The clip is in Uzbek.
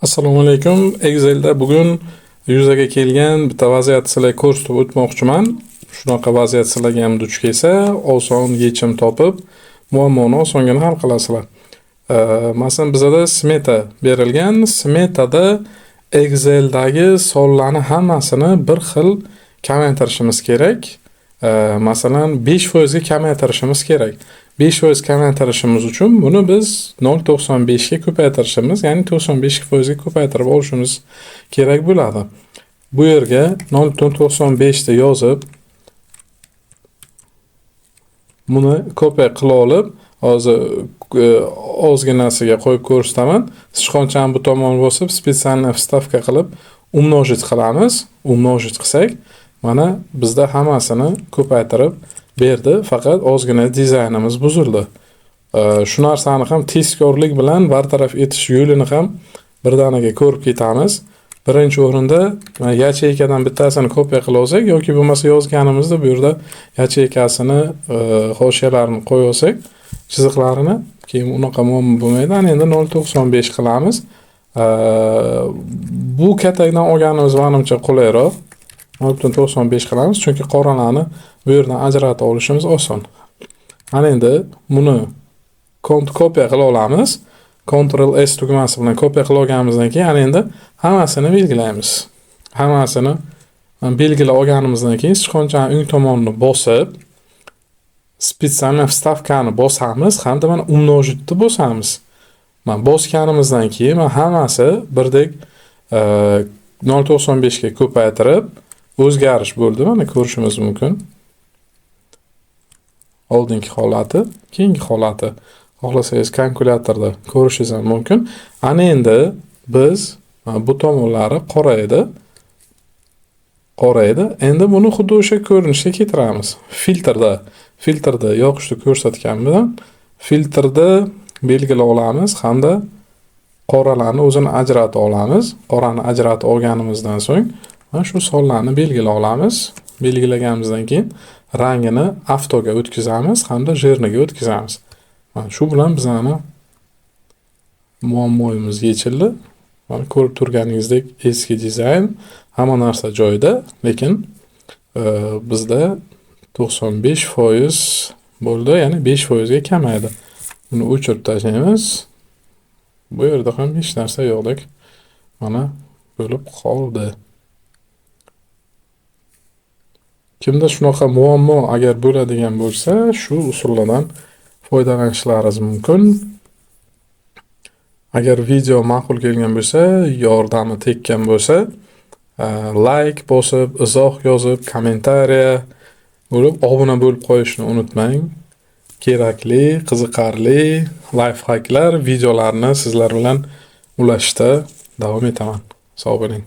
Assalomu alaykum. Excelda bugun yuzaga kelgan bitta vaziyatni sizlarga ko'rsatib o'tmoqchiman. Shunaqa vaziyat sizlarga ham duch kelsa, oson yechim topib, muammoni osongina hal qilasizlar. Masalan, bizada smeta berilgan. Smetada Exceldagi sonlarni hammasini bir xil kamaytirishimiz kerak. Masalan, 5% ga kamaytirishimiz kerak. 5% kamaytirishimiz uchun buni biz 0.95 ga ko'paytirishimiz, ya'ni 95% ga ko'paytirib olishimiz kerak bo'ladi. Bu yerga 0.95 ni yozib, buni kopiya qila olib, hozir ozginasiga qo'yib ko'rsataman. Sichqonchani bu tomon bosib, специальная вставка qilib умножить qilamiz. Умножить qilsak, mana bizda hammasini ko'paytirib berdi, faqat ozgina dizaynimiz buzildi. Shu narsani ham tezkorlik bilan bartaraf etish yo'lini ham birdaniga ko'rib ketamiz. Birinchi o'rinda yacheykadan bittasini kopiya qilib olsak yoki bo'lmasa yozganimizda bu yerda yacheykasini hoshiyalarini qo'yib olsak, chiziqlarini, keyin unaqa muammo bo'lmaydi. Ana endi 0.95 qilamiz. Bu katakdan olganimiz manimcha qulayroq. 0.95 qilamiz, chunki qoralarni bu yerdan ajratib olishimiz oson. Ana endi buni kopiya qila olamiz. Ctrl S tugmasi bilan kopiya qilib olganimizdan keyin ana endi hammasini belgilaymiz. Hammasini belgilab olganimizdan keyin sichqonchani o'ng tomonini bosib, специальная вставка ni bosamiz hamda mana умножить ni bosamiz. Mana bosganimizdan keyin mana hammasi birdek 0.95 ga ko'paytirib o'zgarish bo'ldi. Mana ko'rishimiz mumkin. Oldingi holati, keyingi holati. Xohlasangiz kalkulyatorda ko'rishingiz ham mumkin. Ana endi biz bu tomonlari qora edi. Qora edi. Endi buni xuddi o'sha ko'rinishga keltiramiz. Filtrda yoqishni ko'rsatgan bilan filtrda belgilab olamiz hamda qoralarni o'zini ajratib olamiz. Qorani ajratib olganimizdan so'ng mana shu sonlarni belgilab olamiz. Belgilaganimizdan keyin rangini avtoga o'tkazamiz hamda жирный ga o'tkazamiz. Mana shu bilan bizani muammoimiz yechildi. Mana ko'rib turganingizdek eski dizayn, hamma narsa joyida, lekin bizda 95% bo'ldi, ya'ni 5% ga kamaydi. Buni o'chirib tashlaymiz. Bu yerda ham hech narsa yo'qdek mana bo'lib qoldi. Kimda shunaqa muammo agar bo'ladigan bo'lsa, shu usullardan foydalanishlaringiz mumkin. Agar video ma'qul kelgan bo'lsa, yordami tekkan bo'lsa, like bosib, izoh yozib, kommentariya bo'lib, obuna bo'lib qo'yishni unutmang. Kerakli, qiziqarli lifehacklar, videolarni sizlar bilan ulashishda davom etaman. Sog' bo'ling.